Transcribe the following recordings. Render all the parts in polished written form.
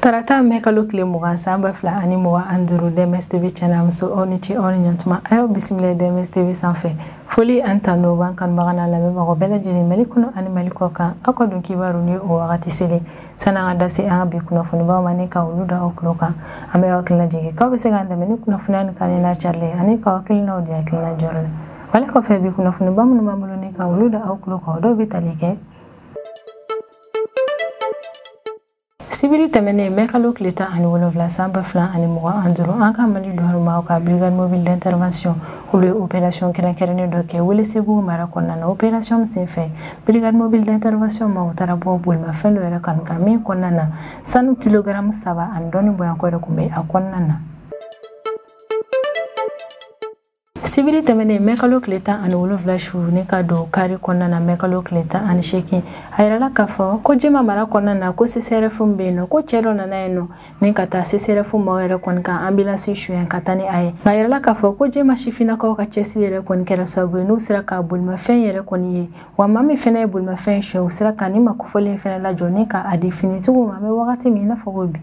Tarata mɛ kalo tile 20 san 2025 DMS TV cɛnamuso aw ni ce aw ni ɲantuma a y'aw bisimila DMS TV sanfɛ foli an tanu b'an kanubaga n'a lamɛnbagaw bɛɛ lajɛlen Mali kɔnɔ ani Mali kɔ kan aw ka don kibaru ni o wagati selen sanni an ka da se an ka bi kunnafonibaw ma ni ka olu da aw tulo kan an bɛ aw hakilina jigin k'aw bɛ se k'an dɛmɛ ni kunnafoniya ni kanni n'a carilen ani k'aw hakilinaw di hakilina jɔyɔrɔ la wale kɔfɛ bi kunnafoniba minnu b'an bolo ni ka olu da aw tulo kan o dɔw bɛ tali kɛ Sibiri tɛmɛnen mɛ kalo tile 17 san 2025 an ka Mali douane ka brigade mobile d'intervention olu ye opération kɛrɛnkɛrɛnnen dɔ kɛ Welesebugu mara kɔnɔna na opération min senfɛ brigade mobile d'intervention maaw taara bɔ bolimafɛn dɔ yɛrɛ kan min kɔnɔna na sanu kilogramme 3 ani dɔɔni bɔɲɔgɔnko de tun bɛ a kɔnɔna na. Sibiri tɛmɛnen mɛ kalo tile 17 su ni ka don kari kɔnɔna na mɛ kalo tile 18 a yirala k'a fɔ ko Jema mara kɔnɔna na ko CCRF bɛ yen nɔ ko cɛ dɔ nana yen nɔ ni ka taa CCRF maaw yɛrɛ kɔni ka ambulance suɲɛ ka taa ni a ye nka a yirala k'a fɔ ko Jema sifinnakaw ka cɛsiri yɛrɛ kɔni kɛra sababu ye n'u sera ka bolimafɛn yɛrɛ kɔni ye wa maa min fɛnɛ ye bolimafɛn suɲɛ u sera ka ni maa kofɔlen fɛnɛ lajɔ ni ka a di finitigiw ma an bɛ wagati min i n'a fɔ ko bi.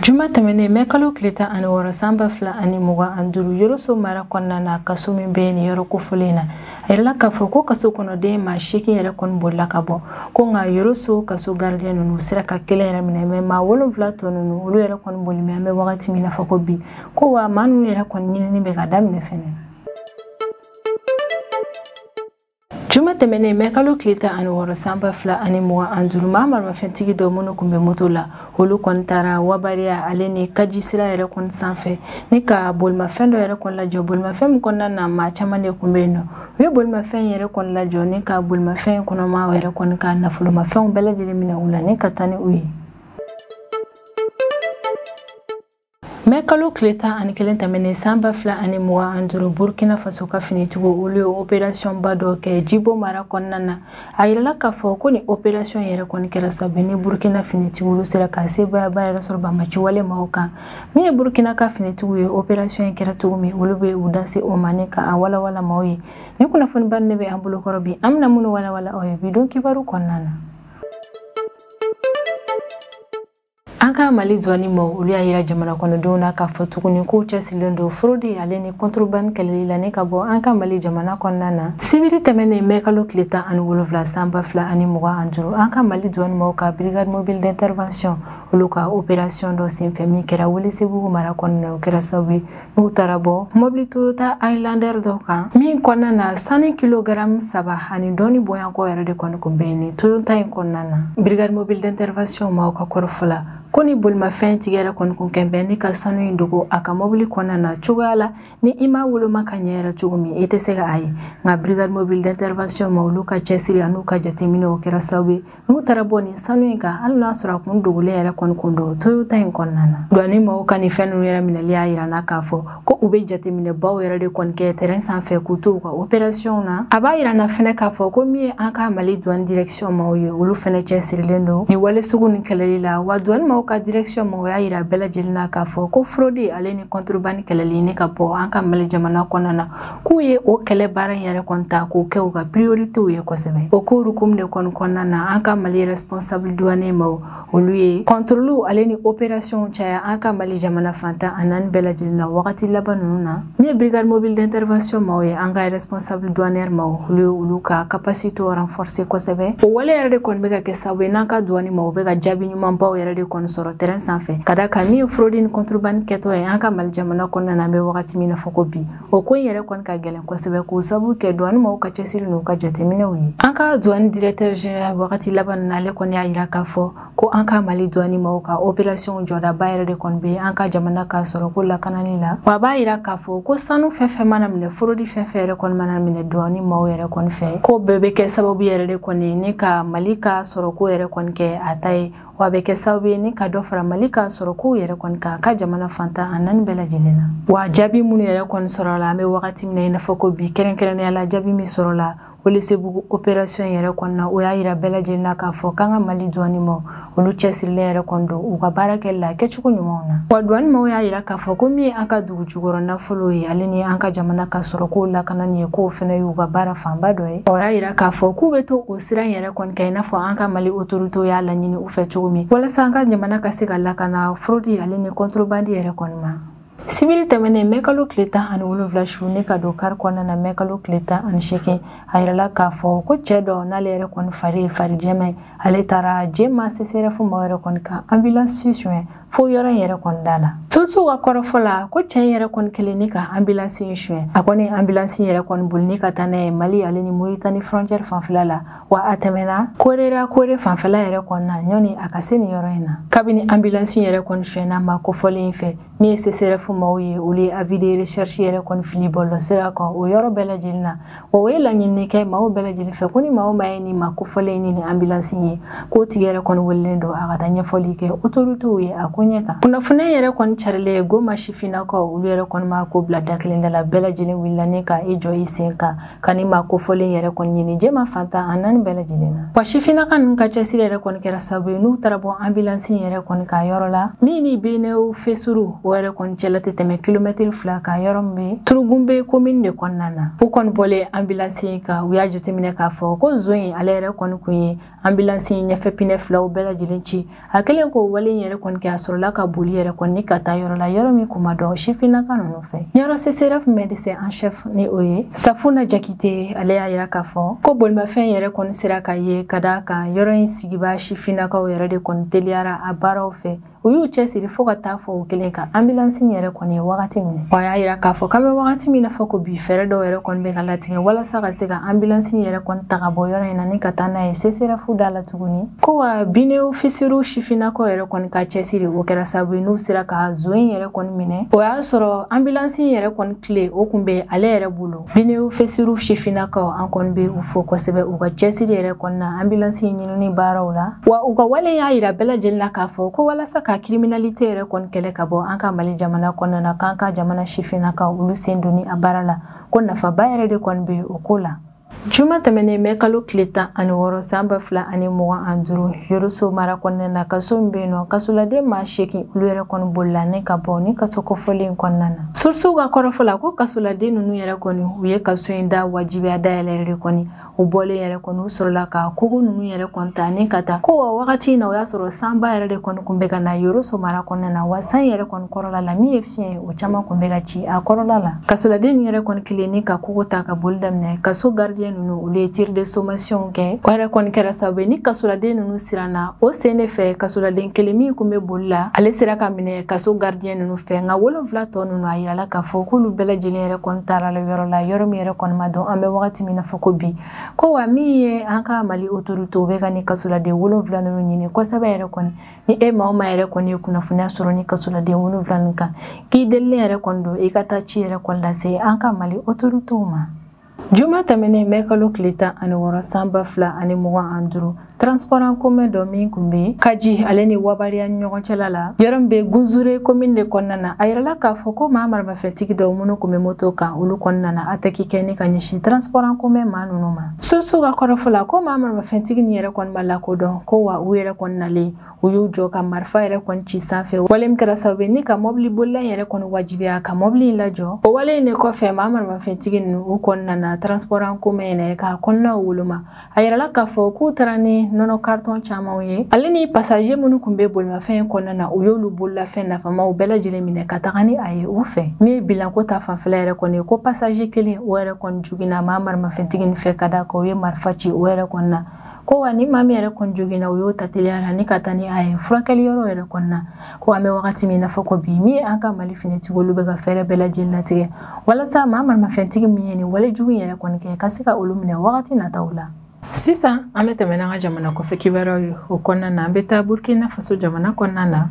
Juma tɛmɛnen mɛ kalo tile 16 san 2025 Yoroso mara kɔnɔna na kaso min bɛ nin yɔrɔ kofɔlen na a yirala k'a fɔ ko kaso kɔnɔden maa 8 yɛrɛ kɔni bolila ka bɔ ko nka Yoroso kaso gardien ninnu sera ka kelen yɛrɛ minɛ mɛ maa 7 tɔ ninnu olu yɛrɛ kɔni boli mɛ an bɛ wagati min na fɔ ko bi ko wa maa ninnu yɛrɛ kɔni ɲinini bɛ ka daminɛ fɛnɛ. Juma tɛmɛnen mɛ kalo tile 16 san 2025 maa maramafɛntigi dɔ minnu tun bɛ moto la olu kɔni taara Wabariya ale ni Kaji sira yɛrɛ kɔni sanfɛ ni ka bolimafɛn dɔ yɛrɛ kɔni lajɔ bolimafɛn min kɔnɔna na maa caman de tun bɛ yen nɔ u ye bolimafɛn yɛrɛ kɔni lajɔ ni ka bolimafɛn kɔnɔma yɛrɛ kɔni ka nafolomafɛnw bɛɛ lajɛlen minɛ u la ni ka taa ni u ye. Mɛ kalo tile 11 tɛmɛnen san 2025 Burkina Faso ka finitigiw olu ye opération ba dɔ kɛ Jibo mara kɔnɔna na a yirala k'a fɔ ko ni opération yɛrɛ kɔni kɛra sababu ni Burkina finitigiw olu sera ka sebaayaba yɛrɛ sɔrɔ banbaanciwale maaw kan min ye Burkina ka finitigiw ye opération in kɛra cogo min olu bɛ u da se o ma ni ka a walawala maaw ye ni kunnafoniba ne bɛ an bolokɔrɔ bi an bɛna minnu walawala aw ye bi don kibaru kɔnɔna na. An ka Mali douane maaw olu y'a yira jamana kɔnɔdenw na k'a fɔ tuguni k'u cɛsirilen don fraude ale ni contrebande kɛlɛli la ni ka bɔ an ka Mali jamana kɔnɔna na. Sibiri tɛmɛnen mɛ kalo tile 17 san 2025 an ka Mali douane maaw ka brigade mobile d'intervention olu ka opération dɔ senfɛ min kɛra Welesebugu mara kɔnɔna na o kɛra sababu ye n'u taara bɔ mobili Toyota Highlander dɔ kan min kɔnɔna na sanu kilogramme 3 ani dɔɔni bɔɲɔgɔnko yɛrɛ de kɔni tun bɛ yen ni Toyota in kɔnɔna na. Brigade mobile d'intervention maaw ka kɔrɔfɔ la ko ni bolimafɛn tigi yɛrɛ kɔni kun kɛn bɛ ni ka sanu in dogo a ka mobili kɔnɔna na cogoya la ni i m'a woloma ka ɲɛ yɛrɛ cogo min i tɛ se ka a ye nka brigade mobile d'intervention ma olu ka cɛsiri an'u ka jateminɛ o kɛra sababu ye n'u taara bɔ nin sanu in kan hali n'a sɔrɔ a kun dogolen yɛrɛ kɔni kun don Toyota in kɔnɔna na. Douane maaw ka nin fɛn ninnu yɛrɛ minɛli y'a yira n na k'a fɔ ko u bɛ jateminɛbaw yɛrɛ de kɔni kɛ terrain sanfɛ k'u to u ka opération na. A b'a yira n na fɛnɛ k'a fɔ ko min ye an ka Mali douane direction maaw ye olu fɛnɛ cɛsirilen don nin wale sugu nin kɛlɛli la wa douane maaw ka direction maaw y'a yira bɛɛ lajɛlen na k'a fɔ ko fraude ale ni contrebande kɛlɛli ni ka bɔ an ka Mali jamana kɔnɔna na k'u ye o kɛlɛ baara in yɛrɛ kɔni ta k'o kɛ u ka priorité ye kosɛbɛ. O ko hukumu de kɔni kɔnɔna na an ka Mali responsable douanier maaw olu ye contrôle ale ni opération caya an ka Mali jamana fantan a naani bɛɛ lajɛlen na wagati laban ninnu na. Min ye brigade mobile d'intervention maaw ye an ka responsable douanier maaw olu ye olu ka capacité renforcer kosɛbɛ. O wale yɛrɛ de kɔni bɛ ka kɛ sababu ye n'an ka douane maaw bɛ ka jaabi ɲumanbaw yɛrɛ de kɔni sɔrɔ terrain sanfɛ ka da kan min ye fraude ni contrebande kɛtɔ ye an ka Mali jamana kɔnɔna na an bɛ wagati min na fɔ ko bi o ko in yɛrɛ kɔni ka gɛlɛn kosɛbɛ k'o sababu kɛ douane maaw ka cɛsiri n'u ka jateminɛw ye. An ka douane directeur général wagati laban ninnu ale kɔni y'a yira k'a fɔ ko an ka Mali douane maaw ka opération jɔdaba yɛrɛ de kɔni bɛ an ka jamana ka sɔrɔ ko lakanani la wa a b'a yira k'a fɔ ko sanu fɛn fɛn mana minɛ fraude fɛn fɛn yɛrɛ kɔni mana minɛ douane maaw yɛrɛ kɔni fɛ ko bɛɛ bɛ kɛ sababu yɛrɛ de kɔni ni ka Mali ka sɔrɔ ko yɛrɛ kɔni kɛ a ta ye wa a bɛ kɛ sababu ye ni ka dɔ fara Mali ka sɔrɔ kow yɛrɛ kɔni kan ka jamana fantan a naani bɛɛ lajɛlen na. Wa jaabi minnu yɛrɛ kɔni sɔrɔla an bɛ wagati min na i n'a fɔ ko bi kɛrɛnkɛrɛnnenya la jaabi min sɔrɔla Welesebugu opération yɛrɛ kɔnɔna o y'a yira bɛɛ lajɛlen na k'a fɔ k'an ka Mali douane maaw olu cɛsirilen yɛrɛ kɔni don u ka baara kɛli la kɛcogo ɲumanw na. Wa douane maaw y'a yira k'a fɔ ko min ye an ka dugu jukɔrɔ nafolo ye ale ni an ka jamana ka sɔrɔko lakanani ye k'o fana y'u ka baara fanba dɔ ye. O y'a yira k'a fɔ k'u bɛ to o sira in yɛrɛ kɔni kan i n'a fɔ an ka Mali autorité y'a laɲini u fɛ cogo min walasa an ka jamana ka se ka lakana fraude ale ni contrebande yɛrɛ kɔni ma. Sibiri tɛmɛnen mɛ kalo tile 17 su ne ka don kari kɔnɔna na mɛ kalo tile 18 a yirala k'a fɔ ko cɛ dɔ n'ale yɛrɛ kɔni fari ye fari jɛma ye ale taara Jema CCRF maaw yɛrɛ kɔni ka ambulance suɲɛ fo yɔrɔ in yɛrɛ kɔni da la. Sources ka kɔrɔfɔ la ko cɛ in yɛrɛ kɔni kelen ni ka ambulance in suɲɛ a kɔni ambulance in yɛrɛ kɔni boli ni ka taa n'a ye Mali ale ni Mauritanie frontière fanfɛla la wa a tɛmɛna Korera Kore fanfɛla yɛrɛ kɔni na ɲɔni a ka se nin yɔrɔ in na. Kabini ambulance in yɛrɛ kɔni suɲɛna maa kofɔlen in fɛ min ye CCRF maaw ye olu ye avis de recherche yɛrɛ kɔni fili bɔlɔlɔsira kan o yɔrɔ bɛɛ lajɛlen na wa o ye laɲini kɛ maaw bɛɛ lajɛlen fɛ ko ni maa o maa ye nin maa kofɔlen ni nin ambulance ye k'o tigi yɛrɛ kɔni welelen don a ka taa ɲɛfɔli kɛ autorités ye a ko ɲɛ kan. Kunnafoniya yɛrɛ kɔni carilen Goma sifinnakaw olu yɛrɛ kɔni ma ko bila da kelen da la bɛɛ lajɛlen wulila ni ka i jɔ i sen kan ka ni maa kofɔlen yɛrɛ kɔni ɲini Jema fantan a naani bɛɛ lajɛlen na. Wa sifinnaka ninnu ka cɛsiri yɛrɛ kɔni kɛra sababu ye n'u taara bɔ ambulance yɛrɛ kɔni ka yɔrɔ la min ni Benew Fesuru o yɛrɛ kɔni cɛla tɛ tɛmɛ kilomɛtiri 2 kan yɔrɔ min bɛ Turugunbe commune de kɔnɔna na. U kɔni bɔlen ambulance in kan u y'a jateminɛ k'a fɔ ko zon in ale yɛrɛ kɔni kun ye ambulance in ɲɛfɛ pinɛ filaw bɛɛ lajɛlen ci a kɛlen k'o wale in yɛrɛ kɔni kɛ a sɔrɔla ka boli yɛrɛ kɔni ka taa yɔrɔ la yɔrɔ min kun ma dɔn sifinnaka ninnu fɛ. Yɔrɔ CCRF médecin en chef ni o ye Safuna Jakite ale y'a yira k'a fɔ ko bolimafɛn yɛrɛ kɔni sera ka ye ka d'a kan yɔrɔ in sigibaa sifinnakaw yɛrɛ de kɔni teliyara a baaraw fɛ u y'u cɛsiri fo ka taa fɔ o kelen ka ambulance yɛrɛ kɔni ye wagati minɛ. Wa y'a yira k'a fɔ k'an bɛ wagati min na fɔ ko bi fɛɛrɛ dɔw yɛrɛ kɔni bɛ ka latigɛ walasa ka se ka ambulance yɛrɛ kɔni ta ka bɔ yɔrɔ in na ni ka taa n'a ye CCRF da la tuguni. Ko wa Binew Fisiru sifinnakaw yɛrɛ kɔni ka cɛsiri o kɛra sababu ye n'u sera ka zon in yɛrɛ kɔni minɛ o y'a sɔrɔ ambulance yɛrɛ kɔni tile o kun bɛ ale yɛrɛ bolo. Binew Fisiru sifinnakaw an kɔni bɛ u fo kosɛbɛ u ka cɛsiri yɛrɛ kɔni na ambulance ɲinini baaraw la wa u ka wale y'a yira bɛɛ lajɛlen na k'a fɔ ko walasa ka criminalité yɛrɛ kɔni kɛlɛ ka bɔ an ka Mali jamana kɔnɔna na k'an ka jamana sifinnakaw olu sen donni a baara la ko nafaba yɛrɛ de kɔni bɛ o ko la. Juma tɛmɛnen mɛ kalo tile 16 san 2025 Yoroso mara kɔnɔna na kaso min bɛ yen nɔ kasoladen maa 8 olu yɛrɛ kɔni bolila ni ka bɔ ni kaso kofɔlen kɔnɔna na. Sources ka kɔrɔfɔ la ko kasoladen ninnu yɛrɛ kɔni u ye kaso in da wajibiya dayɛlɛ yɛrɛ kɔni u bɔlen yɛrɛ kɔni u sɔrɔla ka kogo ninnu yɛrɛ kɔni ta ni ka taa ko wa wagati in na o y'a sɔrɔ sanba yɛrɛ de kɔni kun bɛ ka na Yoroso mara kɔnɔna na wa san yɛrɛ kɔni kɔrɔla la min ye fiɲɛ o caman kun bɛ ka ci a kɔrɔla la. Kasoladen ninnu yɛrɛ kɔni kelen ni ka kogo ta ka boli daminɛ kaso gardien ninnu olu ye tir de sommation kɛ o yɛrɛ kɔni kɛra sababu ye ni kasoladen ninnu siranna o sen de fɛ kasoladen kelen min kun bɛ boli la ale sera ka minɛ kaso gardien ninnu fɛ nka 7 tɔ ninnu a yirala k'a fɔ k'olu bɛɛ lajɛlen yɛrɛ kɔni taara la yɔrɔ la yɔrɔ min yɛrɛ kɔni ma dɔn an bɛ wagati min na fɔ ko bi. Ko wa min ye an ka Mali autorité bɛ ka ni kasoladen 7 ninnu ɲini kosɛbɛ yɛrɛ kɔni ni e maa o maa yɛrɛ kɔni ye kunnafoniya sɔrɔ ni kasoladen 7 ninnu kan k'i delilen yɛrɛ kɔni don i ka taa ci yɛrɛ kɔni lase an ka Mali autorité ma. Juma tɛmɛnen mɛ kalo tile 16 san 2025 transport en commun dɔ min kun bɛ Kaji ale ni Wabariya ni ɲɔgɔn cɛla la yɔrɔ min bɛ Gunzure commune de kɔnɔna na a yirala k'a fɔ ko maa maramafɛntigi dɔw minnu kun bɛ moto kan olu kɔnɔna na attaque kɛ ni ka ɲɛsin transport en commun maa ninnu ma. Sources ka kɔrɔfɔ la ko maa maramafɛntigi nin yɛrɛ kɔni ma lakodɔn ko wa u yɛrɛ kɔni nalen u y'u jɔ ka marifa yɛrɛ kɔni ci sanfɛ wale min kɛra sababu ye ni ka mɔbili bolila in yɛrɛ kɔni wajibiya ka mɔbili in lajɔ. O wale in de kɔfɛ maa maramafɛntigi ninnu u kɔni nana transport en commun yɛrɛ k'a kɔnɔnaw woloma a yirala k'a fɔ k'u taara ni nɔnɔ carton camanw ye ale ni passager minnu kun bɛ bolimafɛn in kɔnɔna na u y'olu bololafɛn nafamaw bɛɛ lajɛlen minɛ ka taga ni a ye u fɛ. Min ye bilanko ta fanfɛla yɛrɛ kɔni ye ko passager kelen o yɛrɛ kɔni joginna maa maramafɛntigi nin fɛ ka d'a kan u ye marifa ci o yɛrɛ kɔni na ko wa ni maa min yɛrɛ kɔni joginna u y'o ta teliya la ni ka taa ni a ye furakɛli yɔrɔ yɛrɛ kɔni na. Ko an bɛ wagati min na fɔ ko bi min ye an ka Mali finitigiw olu bɛ ka fɛɛrɛ bɛɛ lajɛlen latigɛ walasa maa maramafɛntigi min ye nin wale jugu in yɛrɛ kɔni kɛ ka se ka olu minɛ wagati nataw la. Sisan an bɛ tɛmɛ n'an ka jamana kɔfɛ kibaruyaw ye o kɔnɔna na an bɛ taa Burkina Faso jamana kɔnɔna na.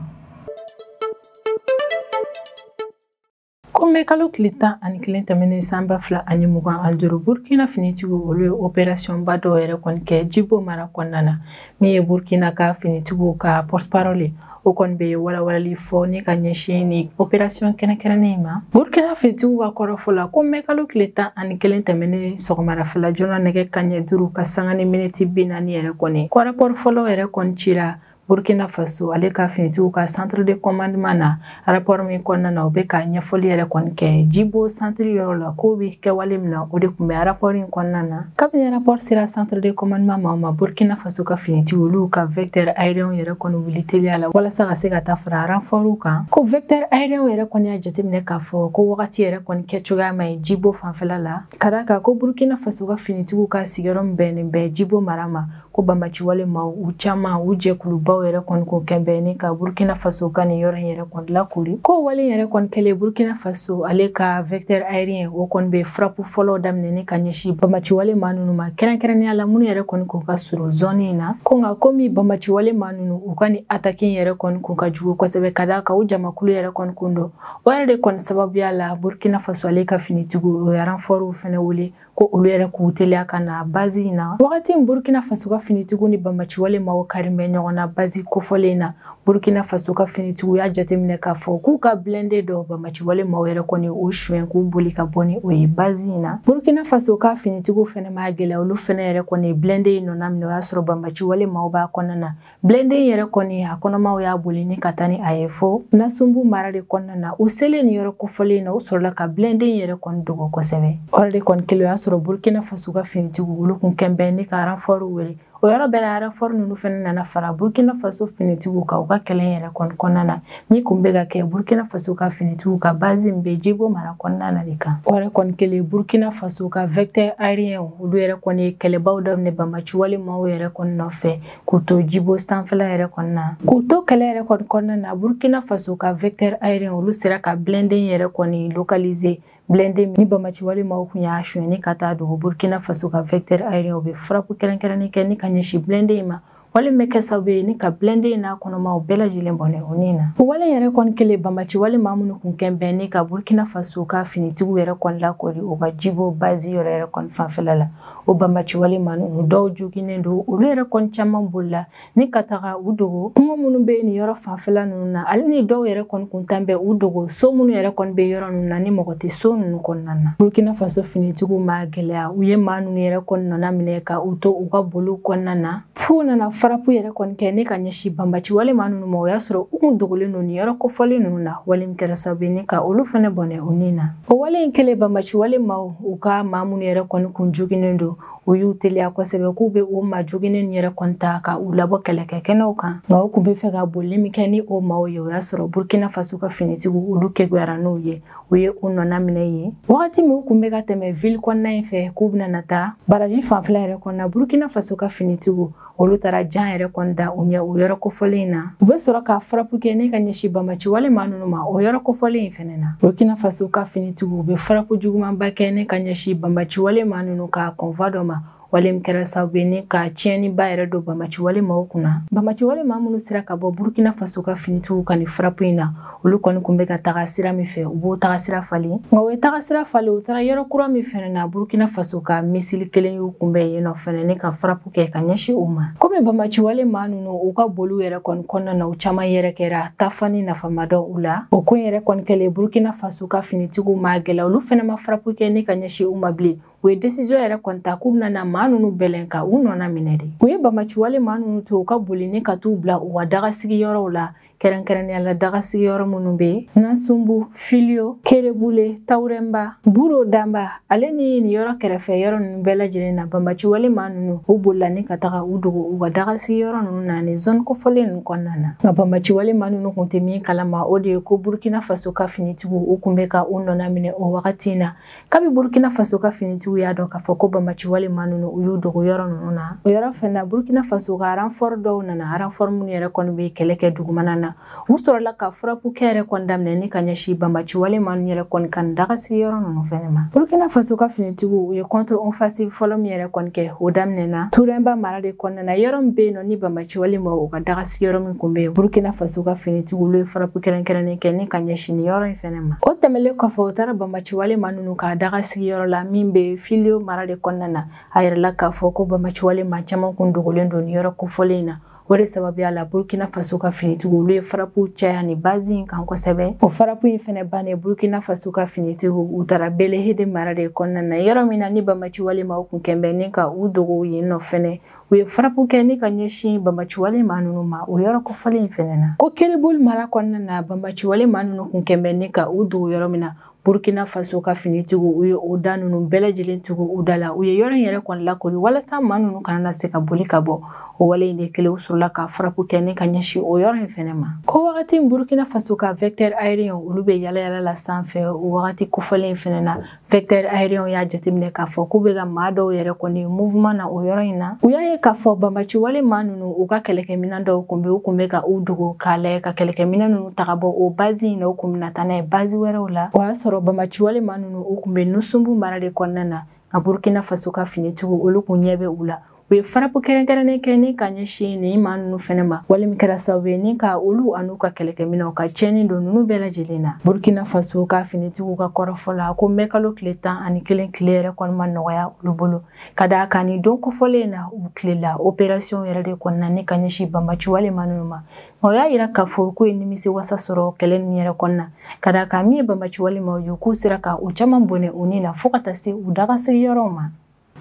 Ko mɛ kalo tile 11 tɛmɛnen san 2025 Burkina finitigiw olu ye opération ba dɔw yɛrɛ kɔni kɛ Jibo mara kɔnɔna na min ye Burkina ka finitigiw ka porte parole O kɔni bɛ walawalali fɔ ni ka ɲɛsin ni opération kɛrɛnkɛrɛnnen in ma. Burkina finitigiw ka kɔrɔfɔ la ko mɛkalo tile 11 tɛmɛnen sɔgɔmadafɛla joona nɛgɛ kanɲɛ 5 ka sanga ni miniti 40 yɛrɛ kɔni, ko rapport fɔlɔ yɛrɛ kɔni cira Burkina Faso ale ka finitigiw ka centre de commandement na. Rapport min kɔnɔna na, u bɛ ka ɲɛfɔli yɛrɛ kɔni kɛ Jibo centre yɔrɔ la, k'o bɛ kɛwale min na, o de tun bɛ rapport in kɔnɔna na. Kabini rapport sera centre de commandement ma, Burkina Faso ka finitigiw olu ka vecteur aérien yɛrɛ kɔni wuli teliya la walasa ka se ka taa fara renfort kan. Ko vecteur aérien yɛrɛ kɔni y'a jateminɛ k'a fɔ ko wagati yɛrɛ kɔni kɛcogoya ma ɲi Jibo fanfɛla la, ka d'a kan ko Burkina Faso ka finitigiw ka sigiyɔrɔ min bɛnnen bɛ Jibo mara ma, ko banbaanciwale maaw u caman u jɛkulubaw yɛrɛ kɔni kun kɛnbɛn ni ka Burkina Faso ka nin yɔrɔ in yɛrɛ kɔni lakori. Ko wale yɛrɛ kɔni kɛlen, Burkina Faso ale ka vecteur aérien o kɔni bɛ frappe fɔlɔ daminɛ ni ka ɲɛsin banbaanciwale maa ninnu ma, kɛrɛnkɛrɛnnenya la minnu yɛrɛ kɔni kun ka surun zone in na. Ko nka komi banbaanciwale maa ninnu u ka nin attaque in yɛrɛ kɔni kun ka jugu kosɛbɛ, ka d'a kan u jamakulu yɛrɛ kɔni kun don, o yɛrɛ de kɔni sababuya la Burkina Faso ale ka finitigiw o ye renfort fɛnɛ wele ko olu yɛrɛ k'u teliya ka na base in na. Wagati min Burkina Faso ka finitigiw ni banbaanciwale maaw kari bɛ ɲɔgɔn na base kofɔlen na, Burkina Faso ka finitigiw y'a jateminɛ k'a fɔ k'u ka blindé dɔ banbaanciwale maaw yɛrɛ kɔni o suɲɛ k'u boli ka bɔ ni o ye base in na. Burkina Faso ka finitigiw fɛnɛ m'a gɛlɛya, olu fɛnɛ yɛrɛ kɔni blindé in nɔna minɛ, o y'a sɔrɔ banbaanciwale maaw b'a kɔnɔna na. Blindé in yɛrɛ kɔni a kɔnɔmaw y'a boli ni ka taa ni a ye fo Nasumbu mara de kɔnɔna na. U selen nin yɔrɔ kofɔlen in na, u sɔrɔla ka blindé in yɛrɛ kɔni dogo kosɛbɛ. O yɛrɛ de kɔni kelen, o y'a sɔrɔ Burkina Faso ka finitigiw olu kun kɛnbɛn ni ka renfort wele. O yɔrɔ bɛɛ la renfort ninnu fɛnɛ nana fara Burkina Faso finitigiw kan u ka kɛlɛ yɛrɛ kɔni kɔnɔna na, min kun bɛ ka kɛ Burkina Faso ka finitigiw ka base min bɛ Jibo mara kɔnɔna na de kan. O yɛrɛ kɔni kelen, Burkina Faso ka vecteur aérien olu yɛrɛ kɔni ye kɛlɛbaw daminɛ banbaanciwale maaw yɛrɛ kɔni nɔfɛ k'u to Jibo sanfɛla yɛrɛ kɔni na. K'u to kɛlɛ yɛrɛ kɔni kɔnɔna na, Burkina Faso ka vecteur aérien olu sera ka blindé yɛrɛ kɔni localiser. Blindé ni banbaanciwale maaw kun y'a suɲɛ ni ka taa dogo, Burkina Faso ka vecteur aérien u bɛ frappe kɛrɛnkɛrɛnnen kɛ ni ka ɲɛsin blindé in ma, walima bɛ kɛ sababu ye ni ka blindé in n'a kɔnɔmaw bɛɛ lajɛlen bɔnɛ o ni na. O wale yɛrɛ kɔni kɛlen, banbaanciwale maa minnu kun kɛn bɛ ni ka Burkina Faso ka finitigiw yɛrɛ kɔni lakori u ka Jibo base yɔrɔ yɛrɛ kɔni fanfɛla la, o banbaanciwale maa ninnu dɔw joginnen don, olu yɛrɛ kɔni caman bolila ni ka taga u dogo kungo minnu bɛ nin yɔrɔ fanfɛla ninnu na, ale ni dɔw yɛrɛ kɔni kun tan bɛ u dogo so minnu yɛrɛ kɔni bɛ yɔrɔ ninnu na ni mɔgɔ tɛ so ninnu kɔnɔna na. Burkina Faso finitigiw ma gɛlɛya, u ye maa ninnu yɛrɛ kɔni nɔna minɛ ka u to u ka boliw kɔnɔna na, f'u nana frappe yɛrɛ kɔni kɛ ne ka ɲɛsin banbaanciwale maa ninnu ma. O y'a sɔrɔ u kun dogolen don nin yɔrɔ kofɔlen ninnu na, wale min kɛra sababu ye ni ka olu fɛnɛ bɔnɛ u ni na. O wale in kɛlen, banbaanciwale maaw u ka maa minnu yɛrɛ kɔni kun joginnen don, u y'u teliya kosɛbɛ k'u bɛ o maa joginnen yɛrɛ kɔni ta ka u labɔ kɛlɛkɛ kɛnɛw kan. Nka u kun bɛ fɛ ka bolili min kɛ ni o maaw ye, o y'a sɔrɔ Burkina Faso ka finitigiw olu kɛgoyara n'u ye, u ye u nɔna minɛ yen. Wagati min u kun bɛ ka tɛmɛ ville kɔnɔna in fɛ k'u bɛna na taa baraji fanfɛla yɛrɛ kɔnɔna, Burkina Faso ka finitigiw olu taara jan yɛrɛ kɔni da u ɲɛ o yɔrɔ kofɔlen in na. U bɛ sɔrɔ ka frappe kɛ ne ka ɲɛsin banbaanciwale maa ninnu ma o yɔrɔ kofɔlen in fɛnɛ na. Burkina Faso ka finitigiw u bɛ frappe jugumanba kɛ ne ka ɲɛsin banbaanciwale maa ninnu ka convoi dɔ ma, wale min kɛra sababu ye ni ka tiɲɛniba yɛrɛ don banbaanciwale maaw kunna. Banbaanciwale maa minnu sera ka bɔ Burkina Faso ka finitigiw ka nin frappe in na, olu kɔni kun bɛ ka taga sira min fɛ, u b'o taga sira falen. Nka u ye taga sira falen, u taara yɔrɔ kura min fɛnɛ na, Burkina Faso ka missile kelen y'u kunbɛn yen nɔ fɛnɛ ni ka frappe kɛ ka ɲɛsin u ma. Komi banbaanciwale maa ninnu u ka boliw yɛrɛ kɔni kɔnɔna na, u caman yɛrɛ kɛra tafani nafama dɔ u la. O ko in yɛrɛ kɔni kɛlen, Burkina Faso ka finitigiw ma gɛlɛya, olu fɛnɛ ma frappe kɛ ni ka ɲɛsin u ma bilen. U ye décision yɛrɛ kɔni ta k'u bɛna na maa ninnu bɛlɛn ka u nɔna minɛ de. U ye banbaanciwale maa ninnu to u ka boli ni ka t'u bila u ka dagasigiyɔrɔw la, kɛrɛnkɛrɛnnenya la dagasigiyɔrɔ minnu bɛ Nasumbu, Filio, Kerebule, Tawurɛnba, Buro Danba ale ni nin yɔrɔ kɛrɛfɛ yɔrɔ ninnu bɛɛ lajɛlen na. Banbaanciwale maa ninnu u bolila ni ka taga u dogo u ka dagasigiyɔrɔ ninnu na ni zone kofɔlen ninnu kɔnɔna na. Nka banbaanciwale maa ninnu kun tɛ min kalama, o de ye ko Burkina Faso ka finitigiw u kun bɛ ka u nɔna minɛ o wagati in na. Kabi Burkina Faso ka finitigiw y'a dɔn k'a fɔ ko banbaanciwale maa ninnu u y'u dogo yɔrɔ ninnu na, o yɔrɔ fɛnɛ na Burkina Faso ka renfort dɔw nana, renfort minnu yɛrɛ kɔni bɛ kɛlɛ kɛ dugumana na, u sɔrɔla ka frappe kɛ yɛrɛ kɔni daminɛ ni ka ɲɛsin banbaanciwale maa ninnu yɛrɛ kɔni ka dagasigiyɔrɔ ninnu fɛnɛ ma. Burkina Faso ka finitigiw u ye contre offensive fɔlɔ min yɛrɛ kɔni kɛ, o daminɛna Turɛnba mara de kɔnɔna na, yɔrɔ min bɛ yen nɔ ni banbaanciwale maaw u ka dagasigiyɔrɔ min kun bɛ yen. Burkina Faso ka finitigiw olu ye frappe kɛrɛnkɛrɛnnen kɛ ni ka ɲɛsin nin yɔrɔ in fɛnɛ ma. O tɛmɛlen kɔfɛ, u taara banbaanciwale maa ninnu ka dagasigiyɔrɔ la min bɛ Filio mara de kɔnɔna na. A yirala k'a fɔ ko banbaanciwale maa caman kun dogolen don nin yɔrɔ kofɔlen in na. O de sababuya la Burkina Faso ka finitigiw olu ye frappe caya ni base in kan kosɛbɛ. O frappe in fɛnɛ bannen, Burkina Faso ka finitigiw u taara Belehede mara de kɔnɔna na, yɔrɔ min na ni banbaanciwale maaw kun kɛnbɛ ni ka u dogo yen nɔ fɛnɛ. U ye frappe kɛ ni ka ɲɛsin banbaanciwale maa ninnu ma o yɔrɔ kofɔlen in fɛnɛ na. Ko Kelebul mara kɔnɔna na, banbaanciwale maa ninnu kun kɛnbɛ ni ka u dogo yɔrɔ min na, Burkina Faso ka finitigiw u ye o da ninnu bɛɛ lajɛlen tugu u da la. U ye yɔrɔ in yɛrɛ kɔni lakori walasa maa ninnu kana na se ka boli ka bɔ. O wale in de kelen sɔrɔla ka frappe kɛ ni ka ɲɛsin o yɔrɔ in fɛnɛ ma. Ko wagati Burkina Faso ka vecteur aérien olu bɛ yala yala la sanfɛ o wagati kofɔlen in fɛnɛ na, vecteur aérien y'a jateminɛ k'a fɔ k'u bɛ ka maa dɔw yɛrɛ kɔni mouvement na o yɔrɔ in na. U y'a ye k'a fɔ banbaanciwale maa ninnu u ka kɛlɛkɛminɛn dɔw kun bɛ, u kun bɛ ka u dogo k'a lajɛ ka kɛlɛkɛminɛn ninnu ta ka bɔ o base in na, u kun bɛna taa n'a ye base wɛrɛw la. O y'a sɔrɔ banbaanciwale maa ninnu u kun bɛ Nusumbu mara de kɔnɔna na, nka Burkina Faso ka finitigiw olu kun ɲɛ bɛ u la. U ye frappe kɛrɛnkɛrɛnnen kɛ ni ka ɲɛsin nin maa ninnu fɛnɛ ma, wale min kɛra sababu ye ni ka olu an'u ka kɛlɛkɛminɛnw ka tiɲɛni don ninnu bɛɛ lajɛlen na. Burkina Faso ka finitigiw ka kɔrɔfɔ la ko mɛkalo tile 11 tile yɛrɛ kɔni ma nɔgɔya olu bolo, ka d'a kan nin don kofɔlen na u tilela opération yɛrɛ de kɔnɔna ni ka ɲɛsin banbaanciwale maa ninnu ma. O y'a yira k'a fɔ k'u ye nimisi wasa sɔrɔ kɛlɛ ninnu yɛrɛ kɔnɔna, ka d'a kan min ye banbaanciwale maaw ye k'u sera ka u caman bɔnɛ u ni na fo ka taa se u dagasigi yɔrɔw ma.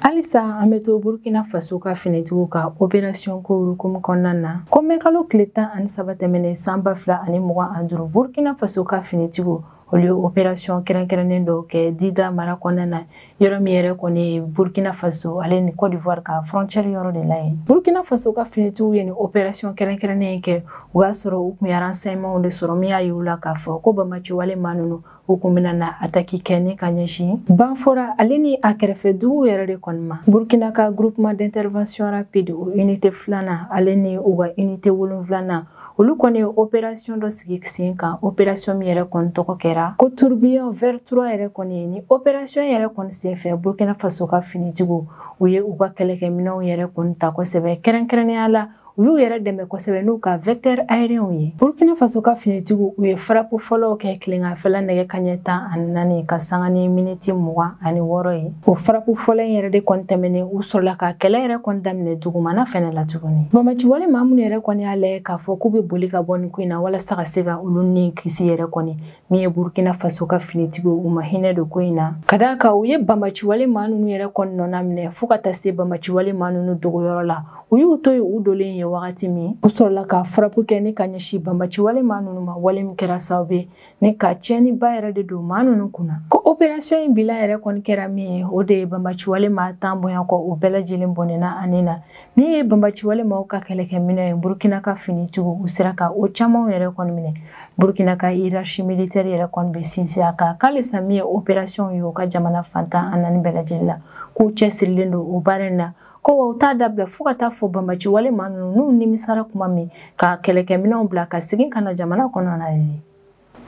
Halisa an bɛ to Burkina Faso ka finitigiw ka opération ko hukumu kɔnɔna na. Ko mɛkalo tile 13 tɛmɛnen san 2025, Burkina Faso ka finitigiw olu ye opération kɛrɛnkɛrɛnnen dɔw kɛ Dida mara kɔnɔna na, yɔrɔ min yɛrɛ kɔni ye Burkina Faso ale ni Côte d'Ivoire ka frontière yɔrɔ de la yen. Burkina Faso ka finitigiw ye nin opération kɛrɛnkɛrɛnnen kɛ, o y'a sɔrɔ u kun ye renseignement de sɔrɔ min y'a yir'u la k'a fɔ ko banbaanciwale maa ninnu u kun bɛna na attaque kɛ ni ka ɲɛsin Banfora ale ni a kɛrɛfɛ duguw yɛrɛ de kɔni ma. Burkina ka groupement d'intervention rapide o unité 2nan ale ni u ka unité 7nan, olu kɔni ye opération dɔ sigi sen kan, opération min yɛrɛ kɔni tɔgɔ kɛra ko Tourbillon vert 3 yɛrɛ kɔni. Ni opération yɛrɛ kɔni senfɛ, Burkina Faso ka finitigiw u ye u ka kɛlɛkɛminɛnw yɛrɛ kɔni ta kosɛbɛ, kɛrɛnkɛrɛnnenya la u y'u yɛrɛ dɛmɛ kosɛbɛ n'u ka vecteur aérien ye. Burkina Faso ka finitigiw u ye frappe fɔlɔw kɛ tileganfɛla nɛgɛ kanɲɛ 14 ka sanga ni miniti 26 ye. O frappe fɔlɔ in yɛrɛ de kɔni tɛmɛnen, u sɔrɔla ka kɛlɛ yɛrɛ kɔni daminɛ dugumana fɛnɛ la tuguni. Banbaanciwale maa minnu yɛrɛ kɔni y'a lajɛ k'a fɔ k'u bɛ boli ka bɔ nin ko in na walasa ka se ka olu ni kisi yɛrɛ kɔni, min ye Burkina Faso ka finitigiw u ma hinɛ don ko in na, ka d'a kan u ye banbaanciwale maa ninnu yɛrɛ kɔni nɔna minɛ fo ka taa se banbaanciwale maa ninnu dogoyɔrɔ la. U y'u to yen, u dolen ye wagati min, u sɔrɔla ka frappe kɛ ni ka ɲɛsin banbaanciwale maa ninnu ma, wale min kɛra sababu ye ni ka tiɲɛniba yɛrɛ de don maa ninnu kunna. Ko opération in bila yɛrɛ kɔni kɛra min ye, o de ye banbaanciwale maa 10 bonya kɔ, o bɛɛ lajɛlen bɔnɛna ani na. Min ye banbaanciwale maaw ka kɛlɛkɛminɛ ye, Burkina ka finitigiw u sera ka o camanw yɛrɛ kɔni minɛ. Burkina ka hiérarchie militaire yɛrɛ kɔni bɛ sinsin a kan k'alisa min ye opération ye u ka jamana fan 14 bɛɛ lajɛlen na, k'u cɛsirilen don o baara in na, ko wa u t'a dabila fo ka taa fɔ banbaanciwale maa ninnu n'u nimisara kuma min ka kɛlɛkɛminɛnw bila ka segin ka na jamana kɔnɔna ye.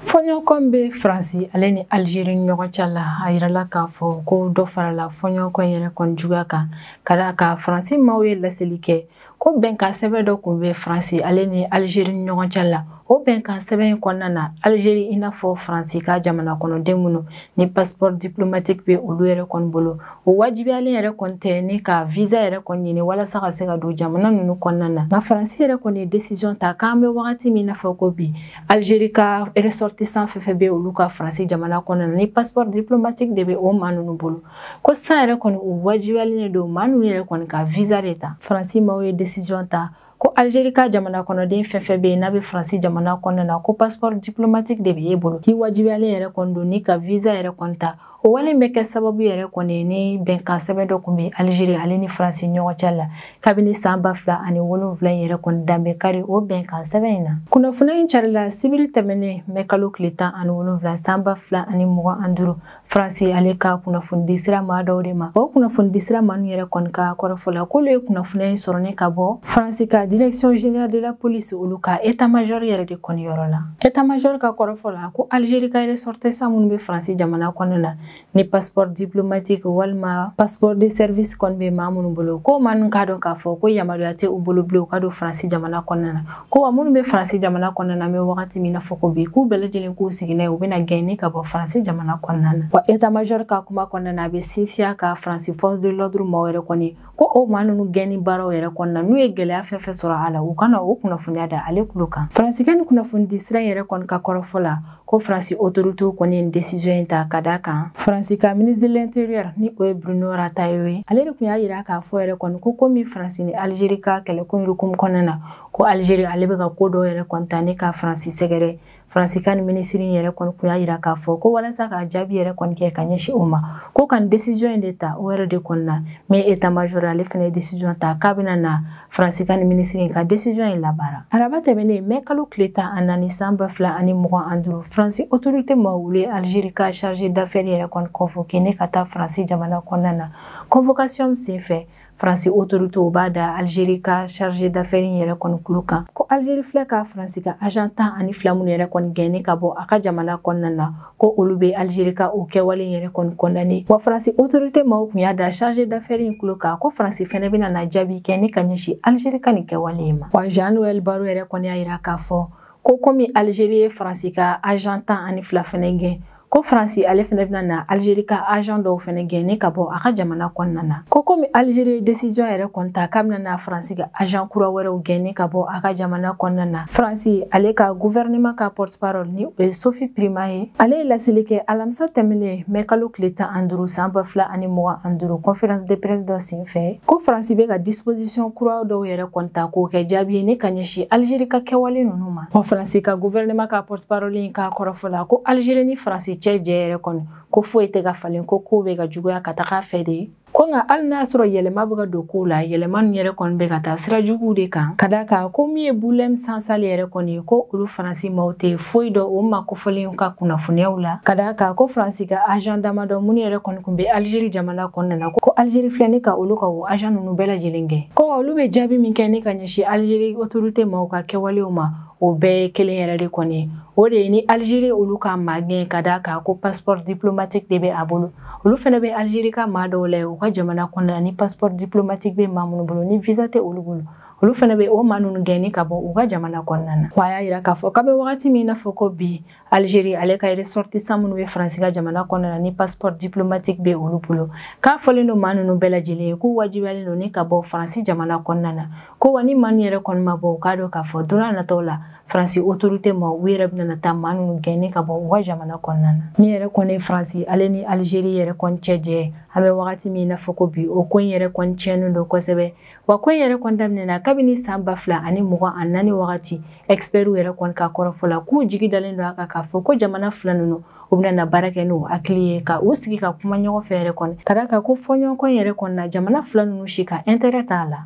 Fɔɲɔgɔnkɔ bɛ Faransi ale ni Algérie ni ɲɔgɔn cɛ la, a yirala k'a fɔ ko dɔ farala fɔɲɔgɔnkɔ yɛrɛ kɔni juguya kan, ka d'a kan Faransi maaw ye laseli kɛ ko bɛnkan sɛbɛn dɔ kun bɛ Faransi ale ni Algérie ni ɲɔgɔn cɛ la. O bɛnkan sɛbɛn in kɔnɔna na, Algérie i n'a fɔ Faransi ka jamana kɔnɔden minnu ni passeport diplomatique bɛ olu yɛrɛ kɔni bolo, o wajibiyalen yɛrɛ kɔni tɛ ni ka visa yɛrɛ kɔni ɲini walasa ka se ka don jamana ninnu kɔnɔna na. Nka Faransi yɛrɛ kɔni ye décision ta k'an bɛ wagati min n'a fɔ ko bi, Algérie ka ressortissant fɛn fɛn bɛ olu ka Faransi jamana kɔnɔna na ni passeport diplomatique de bɛ o maa ninnu bolo, ko sisan yɛrɛ kɔni u wajibiyalen de don maa ninnu yɛrɛ kɔni ka visa de ta. Faransi maaw ye décision ta ko Algérie ka jamana kɔnɔden fɛn fɛn bɛ yen n'a bɛ Faransi jamana kɔnɔna na, ko passeport diplomatique de bɛ e bolo, k'i wajibiyalen yɛrɛ kɔni don ni ka visa yɛrɛ kɔni ta. O wale bɛ kɛ sababu yɛrɛ kɔni ni bɛnkan sɛbɛn dɔ kun bɛ Algérie ale ni Faransi ɲɔgɔn cɛ la kabini san 2007 yɛrɛ kɔni danbe kari o bɛnkan sɛbɛn in na. Kunnafoniya in carila sibiri tɛmɛnen mɛ kalo tile 17 san 2025, Faransi ale ka kunnafonidi sira maa dɔw de ma. O kunnafonidi sira maa ninnu yɛrɛ kɔni ka kɔrɔfɔ la, k'olu ye kunnafoniya in sɔrɔ ne ka bɔ Faransi ka direction générale de la police, olu ka état major yɛrɛ de kɔni yɔrɔ la. État major ka kɔrɔfɔ la, ko Algérie ka ressortissant minnu bɛ Faransi jamana kɔnɔna na ni passeport diplomatique walima passeport de service kɔni bɛ maa minnu bolo, ko maa ninnu k'a dɔn k'a fɔ ko yamaruya tɛ u bolo bilen u ka don Faransi jamana kɔnɔna na. Ko wa minnu bɛ Faransi jamana kɔnɔna na, an bɛ wagati min na fɔ ko bi, k'u bɛɛ lajɛlen k'u sigi n'a ye, u bɛna gɛn ni ka bɔ Faransi jamana kɔnɔna na. Wa état major ka kuma kɔnɔna na, a bɛ sinsin a ka Faransi force de l'ordre maaw yɛrɛ kɔni, ko o maa ninnu gɛnni baaraw yɛrɛ kɔnɔna, n'u ye gɛlɛya fɛn fɛn sɔrɔ a la, u kana o kunnafoniya da ale tulo kan. Faransi ka ni kunnafonidi sira yɛrɛ kɔni ka kɔrɔfɔ la, ko Faransi autorité kɔni ye décision in ta ka da kan Faransi ka ministre de l'Intérieur, ni o ye Bruno Retailleau ye, ale de tun y'a yira k'a fɔ yɛrɛ kɔni ko komi Faransi ni Algérie ka kɛlɛkun hukumu kɔnɔna na, ko Algérie ale bɛ ka ko dɔw yɛrɛ kɔni ta ne ka Faransi sɛgɛrɛ. Faransi ka ni minisiri yɛrɛ kɔni tun y'a yira k'a fɔ ko walasa ka jaabi yɛrɛ kɔni kɛ ka ɲɛsin o ma, ko ka décision in de ta o yɛrɛ de kɔni na. Mais état major ale fana ye décision ta k'a bɛna na Faransi ka ni minisiri ka décision in labaara. Araba tɛmɛnen, mai kalo tile 14 san 2025, Faransi autorité maaw wuli Algérie ka chargé d'affaires yɛrɛ kɔni convoqué ne ka taa Faransi jamana kɔnɔna na. Convocation senfɛ, Faransi autorité b'a da Algérie ka chargé d'affaires yɛrɛ kɔni kulo kan, ko Algérie filɛ ka Faransi ka agent 12 minnu yɛrɛ kɔni gɛnni ka bɔ a ka jamana kɔnɔna na, ko olu bɛ Algérie ka o kɛwale yɛrɛ kɔni condamné. Wa Faransi autorité maaw tun y'a da chargé d'affaires in kulo kan, ko Faransi fɛnɛ bɛna na jaabi kɛ ni ka ɲɛsin Algérie ka nin kɛwale in ma. Wa Jean-Noël Barrot yɛrɛ kɔni y'a yira k'a fɔ ko komi Algérie ye Faransi ka agent 12 fɛnɛ gɛn, ko Faransi ale fɛnɛ bɛna na Algérie ka agent dɔw fɛnɛ gɛn ka bɔ a ka jamana kɔnɔna na. Ko komi Algérie ye décision yɛrɛ kɔni ta k'a bɛna na Faransi ka agent kura wɛrɛw gɛn ka bɔ a ka jamana kɔnɔna na, Faransi ale ka gouvernement ka porte-parole, ni o ye Sophie Primas ye, ale ye laseli kɛ alamisa tɛmɛnen, mai kalo tile 15 san 2025, conférence de presse dɔ senfɛ, ko Faransi bɛ ka disposition kura dɔw yɛrɛ kɔni ta k'o kɛ jaabi ye ne ka ɲɛsin Algérie ka kɛwale ninnu ma. Wa Faransi ka gouvernement ka porte-parole in ka kɔrɔfɔ la, ko Algérie ni Faransi cɛ jɛ yɛrɛ kɔni, ko foyi tɛ ka falen, ko kow bɛ ka juguya ka taga fɛ de, ko nka hali n'a sɔrɔ yɛlɛma bɛ ka don kow la, yɛlɛma ninnu yɛrɛ kɔni bɛ ka taa sira juguw de kan, ka d'a kan ko min ye Boualem Sansal yɛrɛ kɔni ye, ko olu Faransi maaw tɛ foyi dɔn o ma kofɔlenw ka kunnafoniyaw la, ka d'a kan ko Faransi ka agent damadɔ minnu yɛrɛ kɔni tun bɛ Algérie jamana kɔnɔna na, ko Algérie filɛ ne ka olu ka o agent ninnu bɛɛ lajɛlen gɛn, ko olu bɛ jaabi min kɛ ne ka ɲɛsin Algérie autorité maaw ka kɛwalew ma, o bɛɛ ye kelen yɛrɛ de kɔni ye. O de ye ni Algérie olu ka maa gɛn ka d'a kan ko passeport diplomatique de bɛ a bolo, olu fɛnɛ bɛ Algérie ka maa dɔw la u ka jamana kɔnɔna, ni passeport diplomatique bɛ maa minnu bolo, ni visa tɛ olu bolo, olu fɛnɛ bɛ o maa ninnu gɛnni ka bɔ u ka jamana kɔnɔna na. Wa a y'a yira k'a fɔ k'a bɛ wagati min na fɔ ko bi, Algérie ale ka ressortissant minnu bɛ Faransi ka jamana kɔnɔna na, ni passeport diplomatique bɛ olu bolo, k'a fɔlen don maa ninnu bɛɛ lajɛlen ye k'u wajibiyalen don ni ka bɔ Faransi jamana kɔnɔna na, ko wa ni maa ninnu yɛrɛ kɔni ma bɔ, u k'a dɔn k'a fɔ don n'a nataw la Faransi autorité ma u yɛrɛ bɛna taa maa ninnu gɛnni ka bɔ u ka jamana kɔnɔna na. Min yɛrɛ kɔni ye Faransi ale ni Algérie yɛrɛ kɔni cɛ jɛ, an bɛ wagati min na fɔ ko bi, o ko in yɛrɛ kɔni tiɲɛnen don kosɛbɛ. Wa ko in yɛrɛ kɔni daminɛna kabini san 2024 wagati, experts yɛrɛ kɔni ka kɔrɔfɔ la, k'u jigi dalen don a kan k'a fɔ ko jamana fila ninnu u bɛna na baara kɛ n'u hakili ye ka u sigi ka kuma ɲɔgɔn fɛ yɛrɛ kɔni, ka d'a kan ko fɔɲɔgɔnkɔ yɛrɛ kɔni na, jamana fila ninnu si ka intérêt t'a la.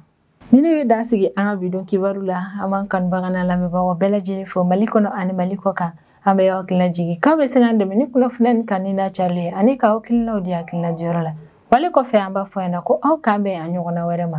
Ni ne bɛ dan sigi an ka bi don kibaru la, an b'an kanubaga n'a lamɛnbagaw bɛɛ lajɛlen fo Mali kɔnɔ ani Mali kɔ kan. An bɛ aw hakilina jigin k'aw bɛ se k'an dɛmɛ ni kunnafoniya ni kanu n'a carili ye, ani k'aw hakilinaw di hakilina diyɔrɔ la. Wale kɔfɛ, an b'a fɔ ɲɛna ko aw k'an bɛn a ɲɔgɔnna wɛrɛ ma.